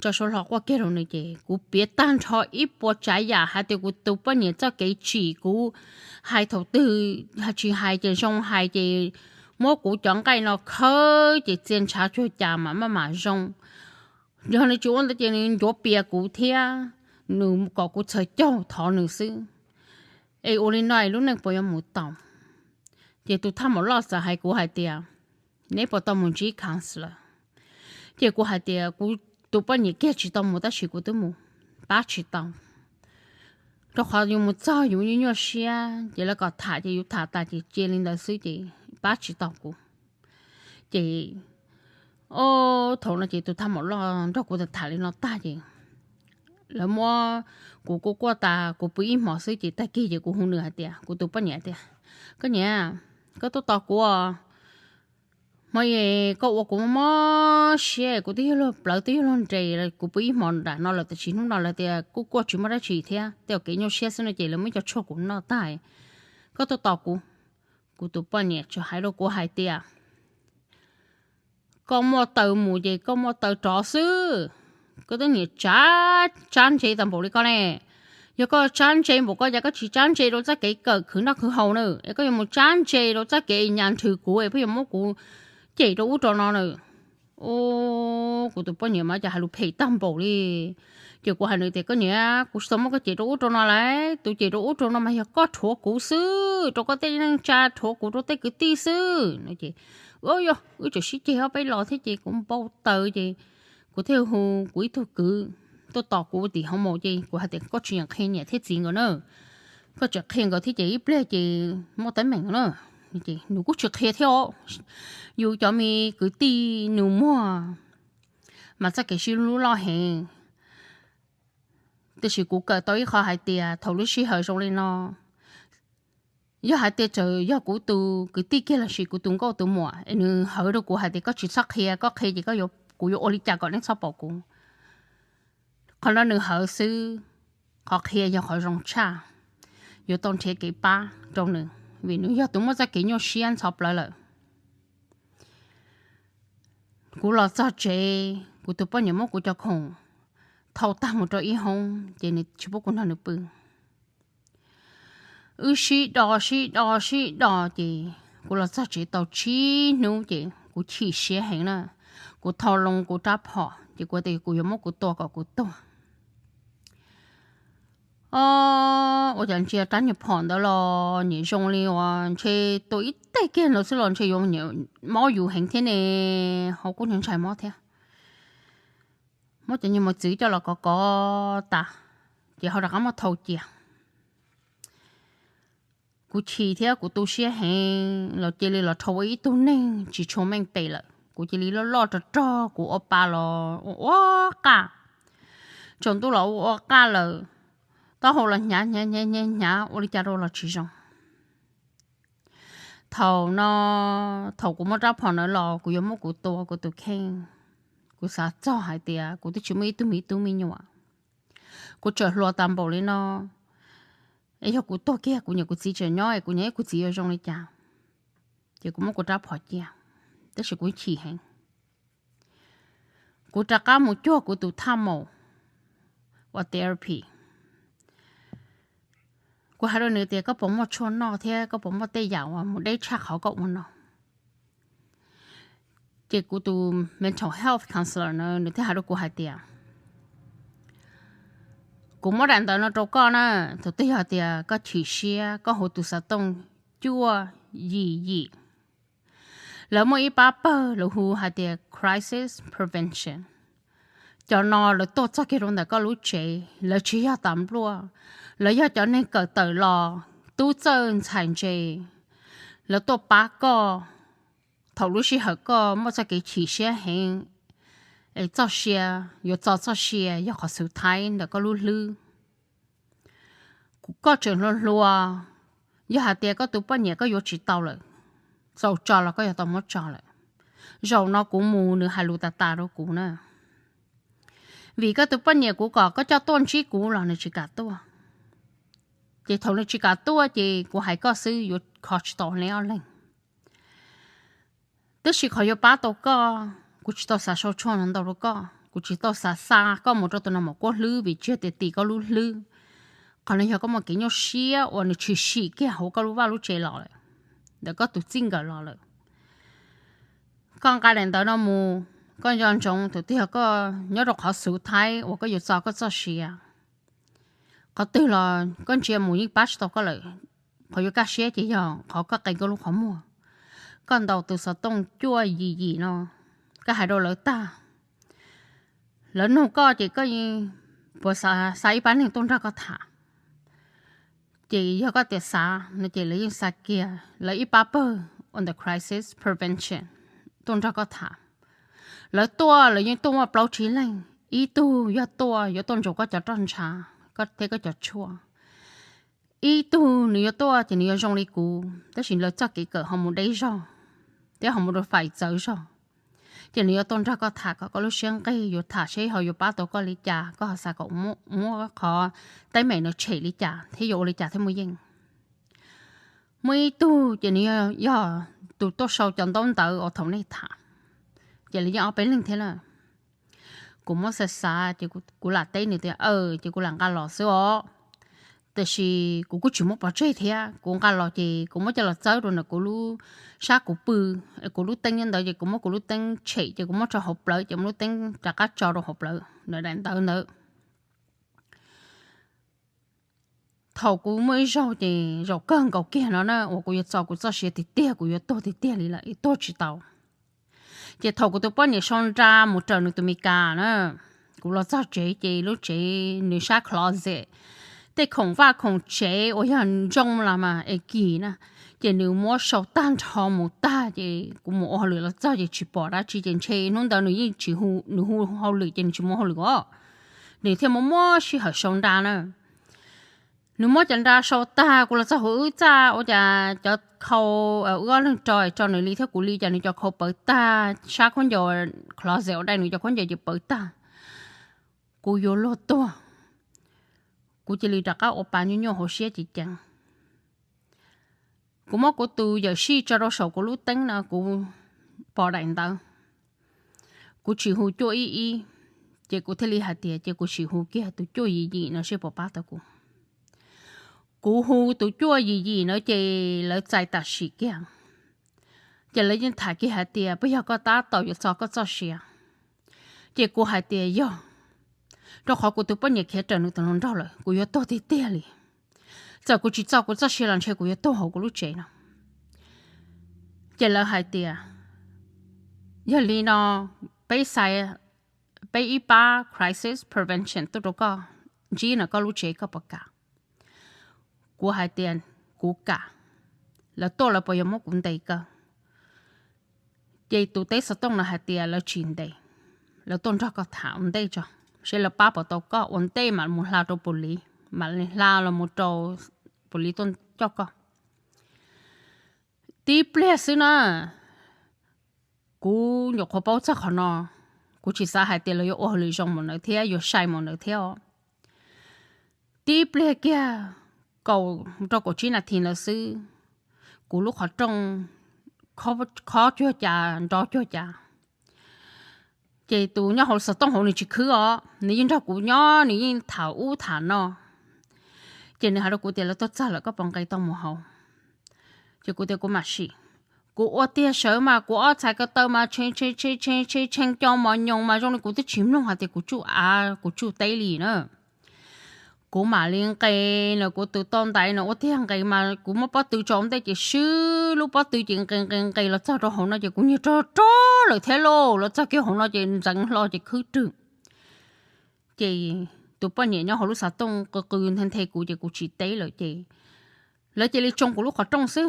Tso suab hlo quaj kiag rau nws ces kuv piav tag nrho ib puas tsav yam hais tias kuv tus poj niam txoj kev tsim kuv, hais thaum twg tsis hais ces zoo hais ces muab kuv cov nqaij no khawb ces txia ntshav cuag cas mam maj mam zoo. Yog nws tsis ua ntawd ces nws ncuav pias kuv thiab, nws kom kuv txhawj caug thov nws xwb. Es ua li no es lub neej puas yuav mus tau? Ces tus thaj maum loj txawm hais kuv hais tias, Neb puas tau mus ntsib counselor? Ces kuv hais tias, Kuv tus poj niam kiag tsis tau mus tab sis kuv twb mus, pab tsis tau. Rau qhov yus mus txog yus nyuaj nyuaj siab ces lawv kom tham ces yus tham tas ces cia li ntawd xwb ces pab tsis tau kuv. Ces thaum no ces tus thaj maum loj nrog kuv tham li no tag ces lawv muab kuv kuj quaj tas kuv pw ib hmos xwb ces tag kis ces kuv hu nws hais tias, kuv tus poj niam tias, Koj niam, koj tuaj tos kuv, hmo koj ua kuv mob siab, kuv twb yog luag plawv twb yog luag nres, kuv pw ib hmos nram no lawm tab sis hnub no lawv tias kuj quaj tsis muaj dab tsi thiab tej kev nyuaj siab xwb no ces lawv muab cov tshuaj kuv noj tag, koj tuaj tos kuv. Kuv tus poj niam tsuas hais rau kuv hais tias, Koj muaj taw mus ces koj muaj taw rov xwb. Koj twb niam tsab, tsab ntse tag npaum li koj ne. Yog koj tsab ntse npaum koj cas koj tsis tsab ntse rau txoj kev kawm khwv noj khwv haus na, es koj yuav mus tsab ntse rau txoj kev nyas nrhw kuv es pheej yuav muab kuv cem rau ub rau no na. Kuv tus poj niam mas cas hais lus phem tag npaum li. Ces kuv hais nws tias, Koj niam, kuv tsis tau muab koj cem rau ub rau no lawm, tus cem rau ub rau no mas yog koj rhuav kuv xwb, rau koj tej neej tsa, rhuav kuv rau tej kwv tij xwb. Ces, Yog wb tseem sib ceg ob peb los thiab ces kuv npau taws ces kuv thiaj hu kuv ib tug kwv tuaj tos kuv tim hoo maum ces kuv hais tias, Koj tsis yeem qhia niam thiab txiv nkawd na, koj tseem qhia nkawd thiab ces ib pliag ces muaj teeb meem na. Nws kuj tsis qhia thiab os. Yus cov me kwv tij nus muag mas txoj kev sib hlub loj heev. Tiam sis kuv kawm tau ib qho hais tias thaum lub sij hawm zoo li no, yog hais tias txawm yog kuv tus kwv tij kiag los sis kuv tus nkauj tus muam es nws hawv rau kuv hais tias, Koj tsis txhob qhia, koj qhia ces kuv yuav ua li cas kom nej txhob pom kuv? Qhov no nws hawv xwb, qhov qhia yog qhov zoo tshaj. Yuav tau nrhiav kev pab rau nws, vim nws yog tus muaj txoj kev nyuaj siab ntxhov plawv lawm. Kuv los txog tsev, kuv tus poj niam muab kuv cov khoom thau tag mus rau ib hoob ces nws tsis pub kuv nrog nws pw. Wb sib do sib do sib do ces kuv los txog tsev tau tsib hnub ces kuv chim siab heev na. Kuv thau loo kuv rab phom ces kuv tias kuv yuav muab kuv tua kom kuv tuag. Ua cas ntsia rab niag phom ntawd los niam zoo li uas ntshe tua ib teg kiag ntawd xwb los ntshe yuav mob yus heev thiab ne, ho kuj ntshai mob thiab. Muab cov niag mos txwv coj los kov kov tas ces ho rov qab muab thau cia. Kuv chim thiab kuv tu siab heev los cia li los dhau ua ib tug neeg tsis tshua meej pem lawm. Kuv cia li loj loj rog rog, kuv ua pa los ua ua qaj, tsaus ntuj los ua ua qaj lawm, taub hau los hnyav hnyav hnyav hnyav hnyav ua li cas rau los tsis zoo. Thaum no, thaum kuv muab rab phom ntawd los kuv yuav muab kuv tua kuv tus kheej. Kuv xav txog hais tias kuv twb tsis muaj ib tug me tub me nyuam, kuv tseem hluas tas npaum li no, es yog kuv tuag kiag kuv niam kuv txiv tseem nyob es kuv niam kuv txiv yuav zoo li cas? Ces kuv muab kuv rab phom cia, tab sis kuv chim heev. Kuv rov qab mus cuag kuv tus thaj maum ua therapy. Kuv hais rau nws tias koj puas muaj tshuaj noj thiab koj puas muaj tej yam uas mus deb tshaj qhov koj ua no. Ces kuv tus mental health counselor na nws thiaj hais rau kuv hais tias, kuv muab daim ntawv no rau koj na, thaum twg yog tias koj chim siab koj hu tus xov tooj cuaj yim yim. Lawv muaj ib pab pawg lawv hu hais tias crisis prevention. Cov no lawv tuaj txog kiag rau ntawm koj lub tsev, lawv tsis yog tas npluaj, lawv yog cov neeg kawm tawm los, tub txawj ntxhais ntse, lawv tuaj pab koj thaum lub sij hawm koj muaj txoj kev chim siab heev, es txoj sia, yuav txo txoj sia yog qhov xwm thaib ntawm koj lub hlwb. Koj tseem hluas hluas, yog hais tias koj tus poj niam koj yuav tsis tau lawm, txaus tso los koj yuav tau muab tso lawm. Zaum no kuv mus nws hais lus tas tas rau kuv na. Vim koj tus poj niam kuv kom koj coj tuaj ntsib kuv los nws tsis kam tuaj. Ces thaum nws tsis kam tuaj ces kuv hais koj xwb yuav kho tsis tau neb ob leeg. Tab sis qhov yuav pab tau koj, kuv tsis tau xav sau tshuaj no ntau rau koj, kuv tsis tau xav xa koj mus rau tus no mus kuab hlwb vim tsis yog tias tim koj lub hlwb. Qhov no yog koj muaj kev nyuaj siab uas nws tshwm sim kiag hauv koj lub vaj lub tsev los lawm, ntawm koj tus txij nkawm los lawm. Koj nqa daim ntawv no mus, koj nco ntsoov thaum twg yog koj nyob rau qhov xwm thaib uas koj yuav txo koj txoj sia, qhov twg los koj ntsia mus yeej pab tsis tau koj lawm. Qhov yuav kaj siab ces yog qhov koj qee koj lub qhov muag, koj ntaus tus xov tooj cuaj yim yim no, koj hais rau lawv tag, lawv nug koj ces koj puas xa ib pab neeg tuaj nrog koj tham. Ces yog koj tias xav no ces lawv yeej xa kiag lawv ib pab pawg ua ntawm crisis prevention tuaj nrog koj tham. Lawv tuaj lawv yeej tuaj muaj plaub tsib leeg, ib tug yog tuaj yuav tuaj ntsaum koj cov roj ntsha thiab koj cov tshuaj. Ib tug nws yuav tuaj ces nws yuav zoo li kuv, tab sis lawv txoj kev kawm ho mus deb zog thiab ho mus rau fais txawv zog. Ces nws yuav tuaj nrog koj tham kom koj lub siab nqig, yuav tham seb ho yuav pab tau koj li cas, koj ho xav kom muab qhov teeb meem no tshem li cas thiab yuav ua li cas thiaj muaj yeej. Muaj ib tug ces nws yog tus tuaj sau cov ntaub ntawv uas thaum nej tham, ces lawv yeej ob peb leeg thiab na. Kuv muab xav xav ces kuv lam teb nws tias, aw, ces kuv lam nqa los xwb os. Tiam sis kuv kuj tsis muab pov tseg thiab, kuv nqa los ces kuv muab coj los txawb rau ntawm kuv lub, sab kuv pw, kuv lub teeb nyob ntawd ces kuv muab kuv lub teeb tshem ces kuv muab tso hauv plawv ces muab lub teeb rov qab tso rau hauv plawv ntawm daim ntawv ntawd. Thaum kuv muaj ib zaug ces zaum kawg nkaus kiag no na uas kuv yuav txo kuv txoj sia tiag tiag, kuv yuav tuag tiag tiag li lawm, tuag tsis tau. Ces thaum kuv tus poj niam sau nra mus raws nws tus Meskas na, kuv los txog tsev ces lub tsev nws sab closet, tej khoom vaj khoom tsev uas yog ntsooj los mas es kis na, ces nws muab sau tag nrho mus tag ces kuv mus ua hauj lwm los txog ces tsis pom dab tsi ces ntshe hnub ntawd nws yeej tsis, nws hu hauj lwm ces nws tsis mus hauj lwm os. Nws thiaj muab muab sij hawm sau nra na. Nws muab cov nra sau tag, kuv los txog hauv wb txaj ua cas cov khau wb ob leeg tso, tso nws li thiab kuv li, cas nws cov khau pawv tag, sab khaub ncaws closet ua dai nws cov khaub ncaws ces pawv tag. Kuv yuav luag tuag, kuv cia li rov qab ua pa nyuaj nyuaj hauv siab ces ceev. Kuv muab kuv tus yawm sij tso rau saum kuv lub teeb no kuv pom daim ntawv, kuv tsis hu cuaj ib ib, ces kuv thiaj li hais tias ces kuv sim hu kiag tus cuaj yim yim no seb puas pab tau kuv. Kuv hu tus cuaj yim yim no ces lawv txais tam sim kiag, ces lawv yeej tham kiag hais tias puas yog koj tab tom yuav txo koj txoj sia. Ces kuv hais tias yog, rau qhov kuv tus poj niam khiav raws nws tus hluas nraug lawm, kuv yuav tuag tiag tiag li. Txawm kuv tsis txo kuv txoj sia los ntshe kuv yuav tuag hauv kuv lub tsev no. Ces lawv hais tias yog li no, peb xa, peb ib pab crisis prevention tuaj rau koj ntsib no koj lub tsev koj puas kam? Kuv hais tias kuv kam. Lawv tuaj lawv puas yuav muab kuv ntes kawg? Ces tus teb xov tooj no hais tias lawv tsis ntes, lawv tuaj nrog koj tham ua ntej tso, seb lawv pab puas tau koj, ua ntej mam mus hla rau pus liv, mam li hla los mus rau pus liv tuaj coj koj. Tib pliag xwb na, kuv nyuam qhuav paub txog qhov no, kuv tsis xav hais tias lawv yuav ua hauj lwm zoo mus ntawd thiab yuav sai mus ntawd thiab os. Tib pliag kiag kaum rau kaum tsib nas this ntawd xwb, kuv lub qhov rooj khob cuag cas nrov cuag cas, Ces tus nyob hauv xov tooj hauv nws tsis khwb os, nws yeej nrog kuv nyob, nws yeej tham ub tham no. Ces nws hais rau kuv tias, Lawv tuaj txog lawm, koj puas nqis tau mus hauv? Ces kuv tias, Kuv mam sim. Kuv ua tiag sawv mas kuv ob txhais ko taw mas tshee tshee tshee tshee tshee co mos nyoos mas zoo li kuv twb tsis mloog hais tias kuv tsuj av kuv tsuj teb li na. Kuv mam li nqis no, kuv tus tau ntaiv no ua tiag nqis mas kuv muab pob tw tso ntej ces swb lub pob tw ces nqis nqis nqis los txog rau hauv no ces kuv nyiag rog rog lawm thiab lauj. Los txog kiag hauv no ces ntxeev hlo ces khwb rwg. Ces tus poj niam nyob hauv lub xov tooj qw qw nthe nthe kuv ces kuv tsis teb lawm ces lawv cia li tsoo kuv lub qhov rooj xwb.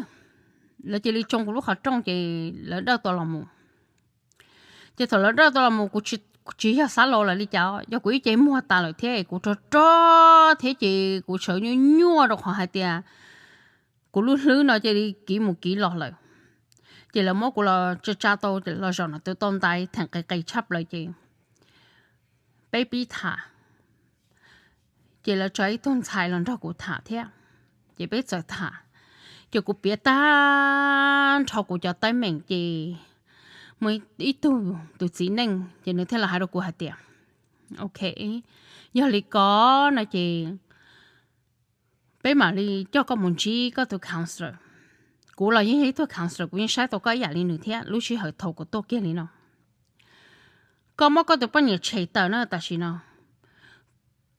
Lawv cia li tsoo kuv lub qhov rooj ces lawv dawj tau los mus. Ces thaum lawv dawj tau los mus kuv tsis yog xav los lawm li cas, yog kuv ib ce muag tas lawm thiab kuv rog rog thiab ces kuv sawv nyuaj nyuaj rau qhov hais tias kuv lub hlwb no cia li kiv mus kiv los lawm. Ces lawv muab kuv los tsa tsa tau los zaum no tus tau ntaiv theem qis qis tshaj plaws ces peb pib tham. Ces lawv tso ib tug ntxhais los nrog kuv tham thiab. Ces peb txawm tham, ces kuv piav tag nrho kuv cov teeb meem ces muaj ib tug tus txiv neej ces nws thiaj los hais rau kuv hais tias, Ok, yog li ko no ces peb mam li coj koj mus ntsib koj tus counselor. Kuv los yeej yog ib tug counselor, kuv yeej saib tau koj ib yam li nws thiab lub sij hawm thaum kuv tuaj kiag li no. Koj muab koj tus poj niam tshem tawm na tam sim no.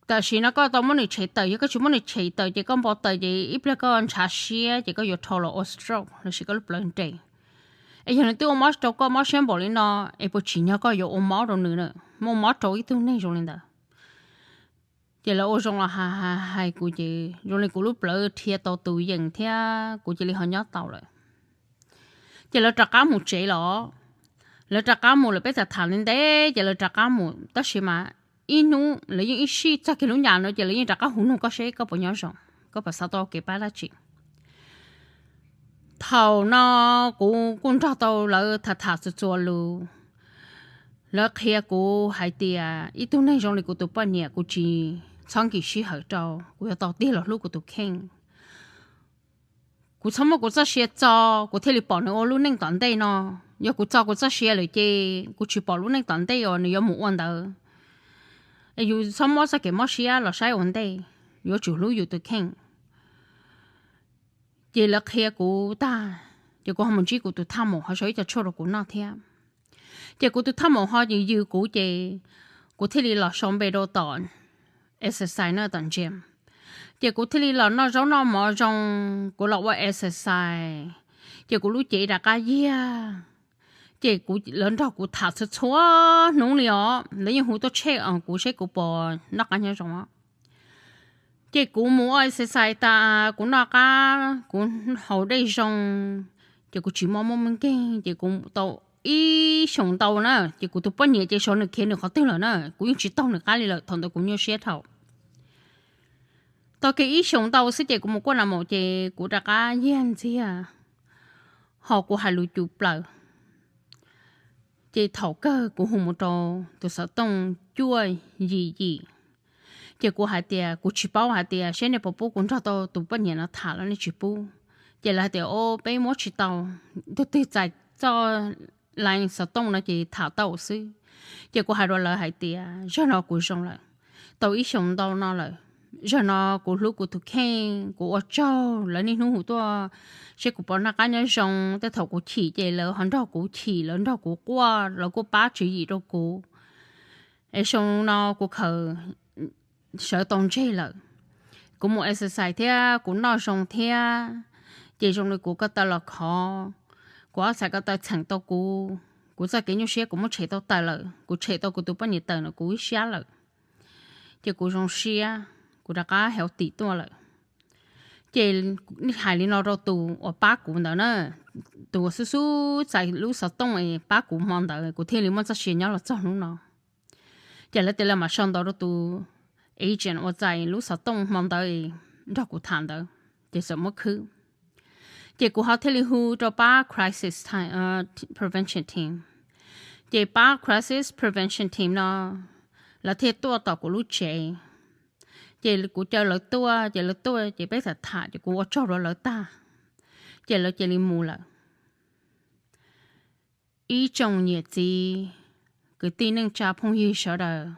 Tam sim no koj tau muab nws tshem tawm, yog koj tsis muab nws tshem tawm ces koj npau taws ces ib pliag koj ntshav siab ces koj yuav rho los ua stroke los sis koj lub plawv nres. Es yog nws twb ua mob rau koj mob siab npaum li no, es puas tsim nyog koj yuav ua mob rau nws na, muaj mob rau ib tug neeg zoo li ntawd. Ces lawv ua zoo los hais hais kuv ces zoo li kuv lub plawv dhia tau tus yees thiab kuv cia li ho nyob tau lawm. Ces lawv rov qab mus tsev los, lawv rov qab mus lawm peb tham tham li ntev ces lawv rov qab mus tab sis mas ib hnub lawv yeej ib sij txog kiag lub nyam no ces lawv yeej rov qab hu nug koj seb koj puas nyob zoo, koj puas xav tau kev pab dab tsi. Thaum no kuv kuj nrog tau lawv tham tham txhua txhua lus. Lawv qhia kuv hais tias ib tug neeg zoo li kuv tus poj niam kuv tsis txhob nkim sij hawm rau, kuv yuav tau tig los hlub kuv tus kheej. Kuv txhob muab kuv txoj sia txo, kuv thiaj li pom nws ua lub neej tom ntej no. Yog kuv txo kuv txoj sia lawm ces kuv tsis pom lub neej tom ntej uas nws yuav mus ua ntawd. Es yus txhob muab txoj kev mob siab los saib ua ntej, yuav tsum hlub yus tus kheej. Ces lawv qhia kuv tag, ces kuv ho mus ntsib kuv tus thaj maum ho sau ib co tshuaj rau kuv noj thiab. Ces kuv tus thaj maum ho yws yws kuv ces kuv thiaj li los sau npe rau tom exercise no tom gym. Ces kuv thiaj li los noj zaub noj mov zoo, kuv los ua exercise, ces kuv lub cev rov qab yiag. Ces kuv, lawv nrog kuv tham txhua txhua hnub li os, lawv yeej hu tuaj check kuv seb kuv puas noj qab nyob zoo os. Ces kuv mus ua exercise tas, kuv noj qab, kuv haus dej zoo, ces kuv tsis mob mob nkeeg, ces kuv tau ib xyoos ntau na, ces kuv tus poj niam ces xyov nws khiav nws qhov twg lawm na, kuv yeej tsis taug nws qab li lawm, thaum ntawd kuv nyuaj siab dhau. Tau kiag ib xyoos ntau xwb ces kuv mus kuaj nas maum ces kuv rov qab yiag ntxiag, ho kuv hais lus cus plaws. Ces thaum kawg kuv hu mus rau tus xov tooj cuaj yim yim. Ces kuv hais tias kuv tsis paub hais tias seb nej puas pub kuv nrog tau tus poj niam no tham los nej tsis pub. Ces lawv hais tias, O, peb muab tsis tau, tus twg txais txoj line xov tooj no ces tham tau xwb. Ces kuv hais rau lawv hais tias, Zaum no kuv zoo lawm, tau ib xyoos ntau no lawm, zaum no kuv hlub kuv tus kheej, kuv ua tsaug lawv niaj hnub hu tuaj seb kuv puas noj qab nyob zoo. Tej thaum kuv chim ces lawv ho nrog kuv chim, lawv nrog kuv quaj, lawv kuj pab tswv yim rau kuv. Es xyoo no kuv khaws sawv tau ntseg lawm, kuv mus exercise thiab kuv noj zoo thiab, ces zoo li kuv ko taw los khov, kuv ob txhais ko taw txheem tau kuv, kuv txoj kev nyuaj siab kuv muab tshem tau tawm lawm, kuv tshem tau kuv tus poj niam tawm no kuv ib siab lawm. Ces kuv zoo siab, kuv rov qab healthy tuaj lawm. Ces hais li no rau tus uas pab kuv ntawd na, tus uas xub xub txais lub xov tooj es pab kuv hmo ntawd, kuv thiaj li muaj txoj sia nyob los txog hnub no. Ces lawv tias lawv mam sau ntawv rau tus agent uas txais lub xov tooj hmo ntawd nrog kuv tham ntawd, ces txawm muab khwb. Ces kuv ho thiaj li hu rau pab crisis prevention team. Ces pab crisis prevention team no lawv thiaj tuaj tom kuv lub tsev. Ces kuv caw lawv tuaj, ces lawv tuaj ces peb tham tham ces kuv ua tsaug rau lawv tag, ces lawv cia li mus lawm. Ib tsoom niam txiv, Kwv tij neej tsa phooj ywg sawv daws,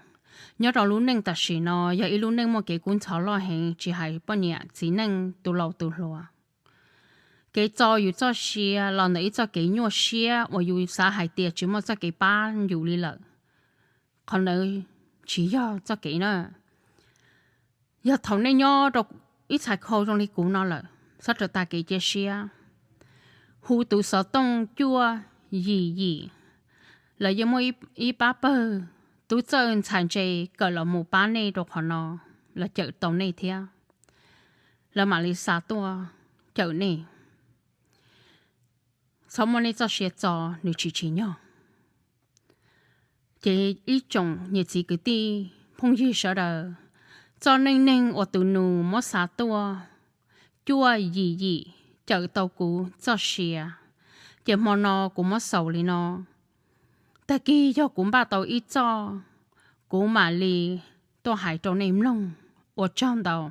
nyob rau lub neej tam sim no yog ib lub neej muaj kev kub ntxhov loj heev, tsis hais poj niam txiv neej tus laus tus hluas. Kev txo yus txoj sia los ntawm ib txoj kev nyuaj siab uas yus xav hais tias tsis muaj txoj kev pab yus li lawm. Qhov ntawd tsis yog txoj kev na. Yog thaum nej nyob rau ib txhais khau zoo li kuv no lawm, txhob raws tag kev cia siab. Hu tus xov tooj cuaj yim yim, lawv yeej muaj ib pab pawg tub txawj ntxhais ntse kawm los mus pab nej rau qhov no, lawv cawm tau nej thiab, lawv mam li xa tuaj cawm nej. Txhob muab nej txoj sia txo, nws tsis tsim nyog. Ces ib tsoom niam txiv kwv tij phooj ywg sawv daws, txoj neej neeg uas tus nus muab xa tuaj cuaj yim yim cawm tau kuv txoj sia, ces hmo no kuv muab xaus li no. Tag kis yog kuv npaj tau ib txoj, kuv mam li tuaj hais rau nej mloog. Ua tsaug ntau.